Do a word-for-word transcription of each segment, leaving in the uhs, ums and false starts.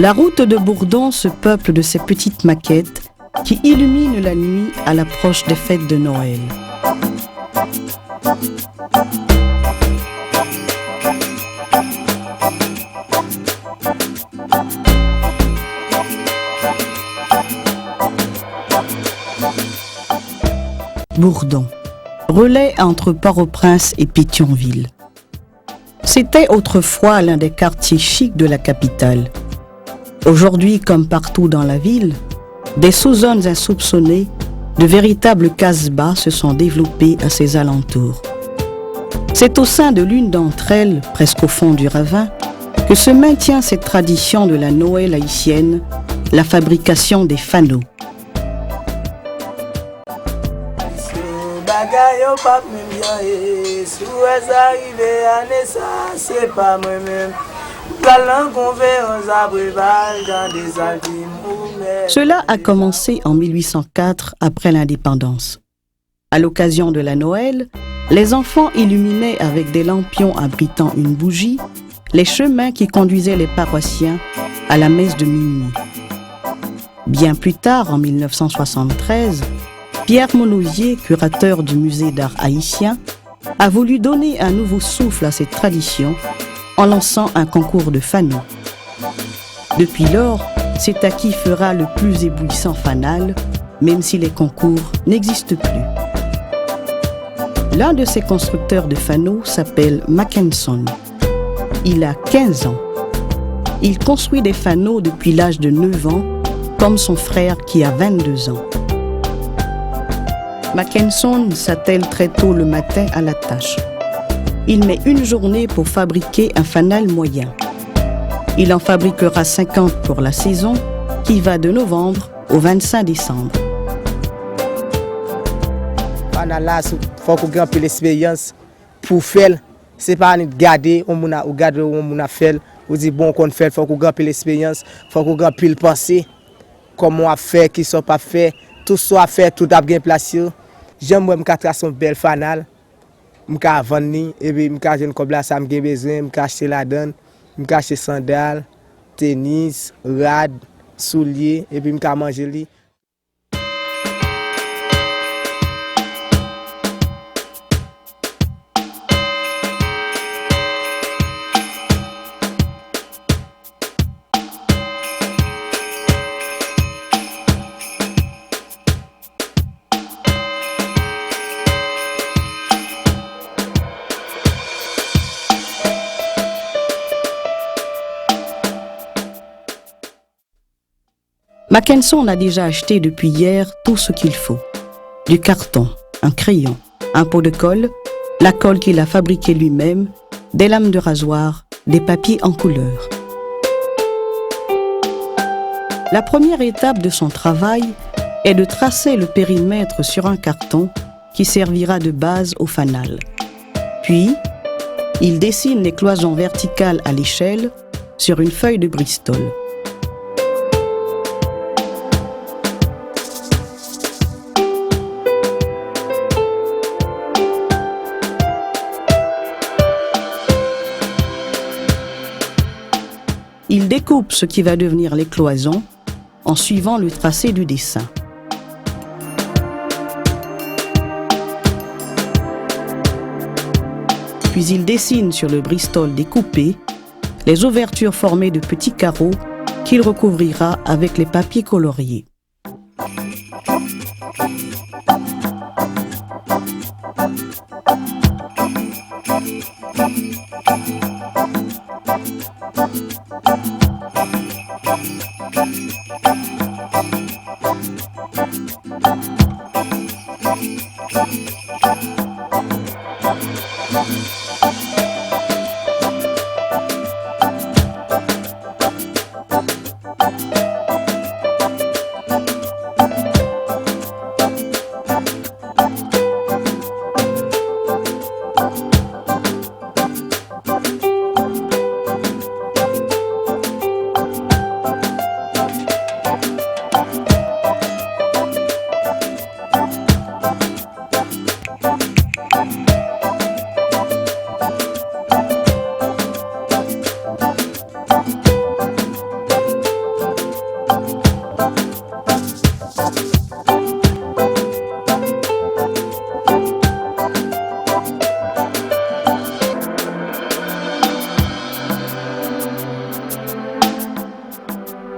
La route de Bourdon se peuple de ces petites maquettes qui illuminent la nuit à l'approche des fêtes de Noël. Bourdon, relais entre Port-au-Prince et Pétion-Ville. C'était autrefois l'un des quartiers chics de la capitale. Aujourd'hui, comme partout dans la ville, des sous-zones insoupçonnées, de véritables casbahs se sont développées à ses alentours. C'est au sein de l'une d'entre elles, presque au fond du ravin, que se maintient cette tradition de la Noël haïtienne, la fabrication des fanaux. Bagay yo p ap menm jan ye. Si w wè sa rive ane sa, se pa mwen menm. M pral nan konferans apre bal, tande sa l di m ou mèt. Cela a commencé en mille huit cent quatre, après l'indépendance. À l'occasion de la Noël, les enfants illuminaient avec des lampions abritant une bougie les chemins qui conduisaient les paroissiens à la messe de minuit. Bien plus tard, en mille neuf cent soixante-treize, Pierre Monosier, curateur du Musée d'art haïtien, a voulu donner un nouveau souffle à cette tradition en lançant un concours de fanaux. Depuis lors, c'est à qui fera le plus éblouissant fanal, même si les concours n'existent plus. L'un de ces constructeurs de fanaux s'appelle Mackenson. Il a quinze ans. Il construit des fanaux depuis l'âge de neuf ans, comme son frère qui a vingt-deux ans. Mackenson s'attelle très tôt le matin à la tâche. Il met une journée pour fabriquer un fanal moyen. Il en fabriquera cinquante pour la saison, qui va de novembre au vingt-cinq décembre. Fanal la, sou, fòk ou gen anpil esperyans pou w fè l. Se pa annik gade yon moun a, ou gade yon moun ap fè l, ou di, bon, ou konn fè l, fòk ou gen anpil esperyans, fòk ou gen anpil panse. Kòman w ap fè, kisa w p ap fè, tout sa w ap fè, tout ap gen plas yo. Jan m wè m ka trase yon bèl fanal, m ka vann li, epi m ka jwenn kòb la, sa m gen bezwen, m ka achte ladan l, m ka achte sandal, tenis, rad, soulye, epi m ka manje li. Mackenson a déjà acheté depuis hier tout ce qu'il faut. Du carton, un crayon, un pot de colle, la colle qu'il a fabriquée lui-même, des lames de rasoir, des papiers en couleur. La première étape de son travail est de tracer le périmètre sur un carton qui servira de base au fanal. Puis, il dessine les cloisons verticales à l'échelle sur une feuille de bristol. Il découpe ce qui va devenir les cloisons en suivant le tracé du dessin. Puis il dessine sur le bristol découpé les ouvertures formées de petits carreaux qu'il recouvrira avec les papiers coloriés.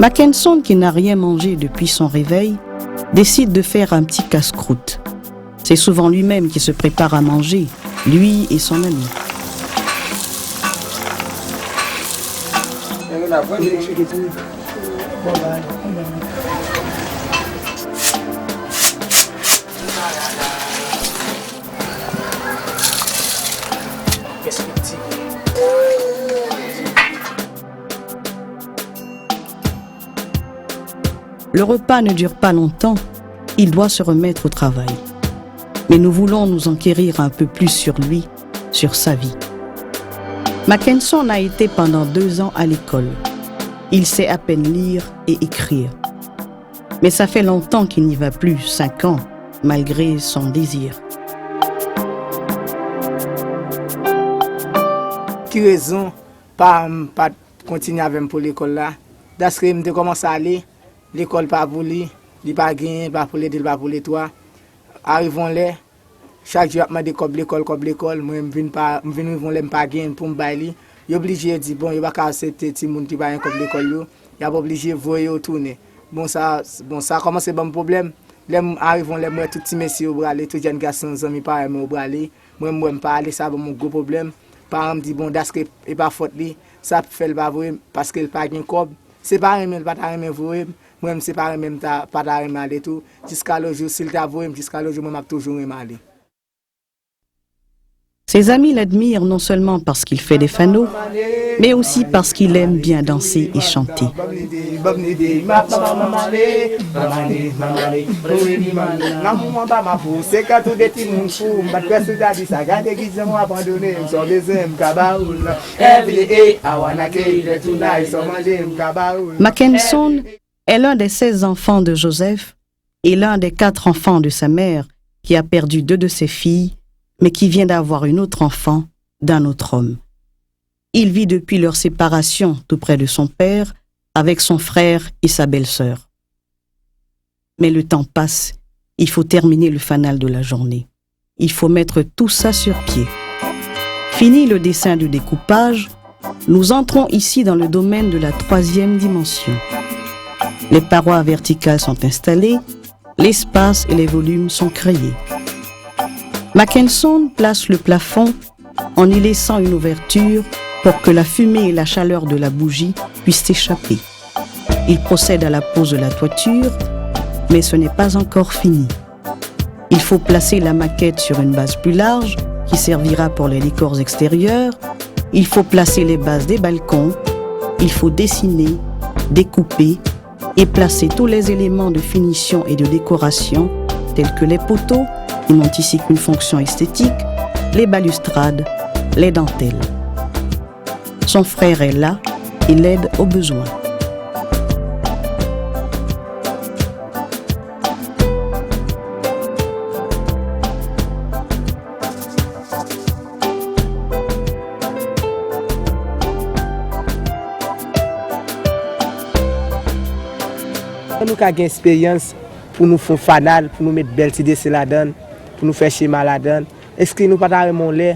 Mackenson, qui n'a rien mangé depuis son réveil, décide de faire un petit casse-croûte. C'est souvent lui-même qui se prépare à manger, lui et son ami. Le repas ne dure pas longtemps, il doit se remettre au travail. Mais nous voulons nous enquérir un peu plus sur lui, sur sa vie. Mackenson a été pendant deux ans à l'école. Il sait à peine lire et écrire. Mais ça fait longtemps qu'il n'y va plus, cinq ans, malgré son désir. Ki rezon pa m pa t kontinye avè m pou lekòl la? Daske m te kòmanse ale, lekòl pa pou li, li pa genyen, pa pou le de, li pa pou le twa. Arive yon lè, chak jou y ap mande kòb lekòl, kòb lekòl, mwen m vin pa, m vin rive yon lè m pa genyen pou m bay li. Yo blije di, bon, yo pa ka aksepte timoun ki pa gen kòb lekòl yo, y ap oblije voye yo tounen. Bon, sa, bon, sa kòmanse ban m pwoblèm. Lè m arive yon lè, m wè tout ti mesye yo prale, tout jèn gason, zanmi parèy mwen yo prale. Mwen, m wè m pa ale, sa ban m yon gwo pwoblèm. Paran m di, bon, daske e pa fòt li, sa fè l pa voye m, paske l pa gen kòb. Se pa renmen l pa ta renmen voye m, mwen menm se pa renmen m ta, pa ta renmen ale tou. Jiska lo jou, si l ta voye m, jiska lo jou, mwen m ap toujou renmen ale. Ses amis l'admirent non seulement parce qu'il fait des fano, mais aussi parce qu'il aime bien danser et chanter. Mackenson est l'un des seize enfants de Joseph et l'un des quatre enfants de sa mère, qui a perdu deux de ses filles, mais qui vient d'avoir une autre enfant d'un autre homme. Il vit depuis leur séparation tout près de son père, avec son frère et sa belle-sœur. Mais le temps passe, il faut terminer le fanal de la journée. Il faut mettre tout ça sur pied. Fini le dessin de découpage, nous entrons ici dans le domaine de la troisième dimension. Les parois verticales sont installées, l'espace et les volumes sont créés. Mackenson place le plafond en y laissant une ouverture pour que la fumée et la chaleur de la bougie puissent s'échapper. Il procède à la pose de la toiture, mais ce n'est pas encore fini. Il faut placer la maquette sur une base plus large qui servira pour les décors extérieurs. Il faut placer les bases des balcons. Il faut dessiner, découper et placer tous les éléments de finition et de décoration, tels que les poteaux, qui n'ont ici qu'une fonction esthétique, les balustrades, les dentelles. Son frère est là et l'aide au besoin. Nou ka gen esperyans pou nou fè yon fanal, pou nou met bèl ti desen ladan l, pou nou fè chema ladan l. Èske nou pa ta renmen yon lè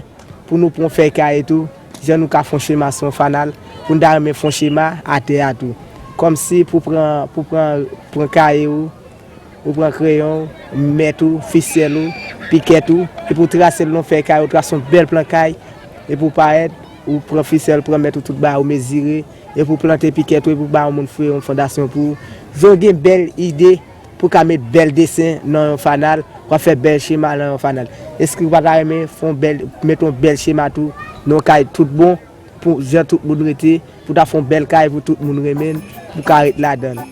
pou nou pran fèy kaye tou, jan nou ka fè yon chema sou yon fanal, pou nou ta renmen fè yon chema atè a tou. Kòmsi pou pran, pou pran, pran kaye ou, ou pran kreyon, mèt ou, fisèl ou, pikèt ou, epi ou trase l nan fèy kay, ou trase yon bèl plan kay, epi ou parèt, ou pran fisèl, pran mèt ou, tout bagay ou mezire, epi ou plante pikèt ou, epi ou ba yon moun fouye yon fondasyon pou ou. Jan w gen bèl ide pou w ka met bèl desen nan yon fanal, w ap fè bèl chema nan yon fanal. Èske w pa ta renmen fè yon bèl, met yon bèl chema tou nan yon kay tout bon? Pou jan tout moun rete, pou ta fè yon bèl kay pou tout moun renmen l, pou ka ret ladan l.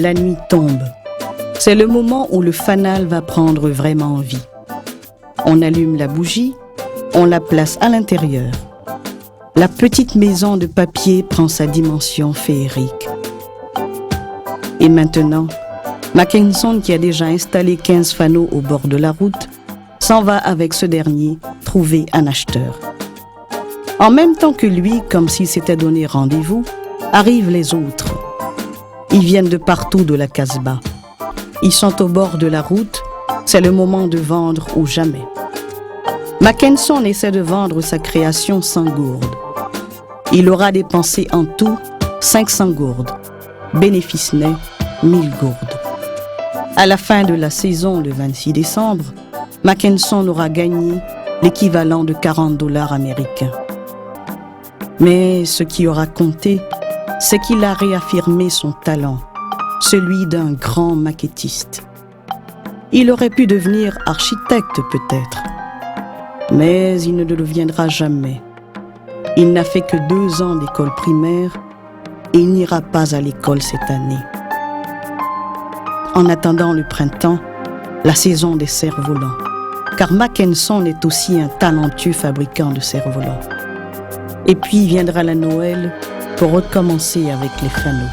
La nuit tombe. C'est le moment où le fanal va prendre vraiment vie. On allume la bougie, on la place à l'intérieur. La petite maison de papier prend sa dimension féerique. Et maintenant, Mackenson, qui a déjà installé quinze fanaux au bord de la route, s'en va avec ce dernier trouver un acheteur. En même temps que lui, comme s'ils s'étaient donné rendez-vous, arrivent les autres. Ils viennent de partout de la Casbah. Ils sont au bord de la route, c'est le moment de vendre ou jamais. Mackenson essaie de vendre sa création cent gourdes. Il aura dépensé en tout cinq cents gourdes. Bénéfice net, mille gourdes. À la fin de la saison, le vingt-six décembre, Mackenson aura gagné l'équivalent de quarante dollars américains. Mais ce qui aura compté, c'est qu'il a réaffirmé son talent, celui d'un grand maquettiste. Il aurait pu devenir architecte peut-être, mais il ne le deviendra jamais. Il n'a fait que deux ans d'école primaire et il n'ira pas à l'école cette année. En attendant le printemps, la saison des cerfs-volants, car Mackenson est aussi un talentueux fabricant de cerfs-volants. Et puis viendra la Noël pour recommencer avec les fanaux.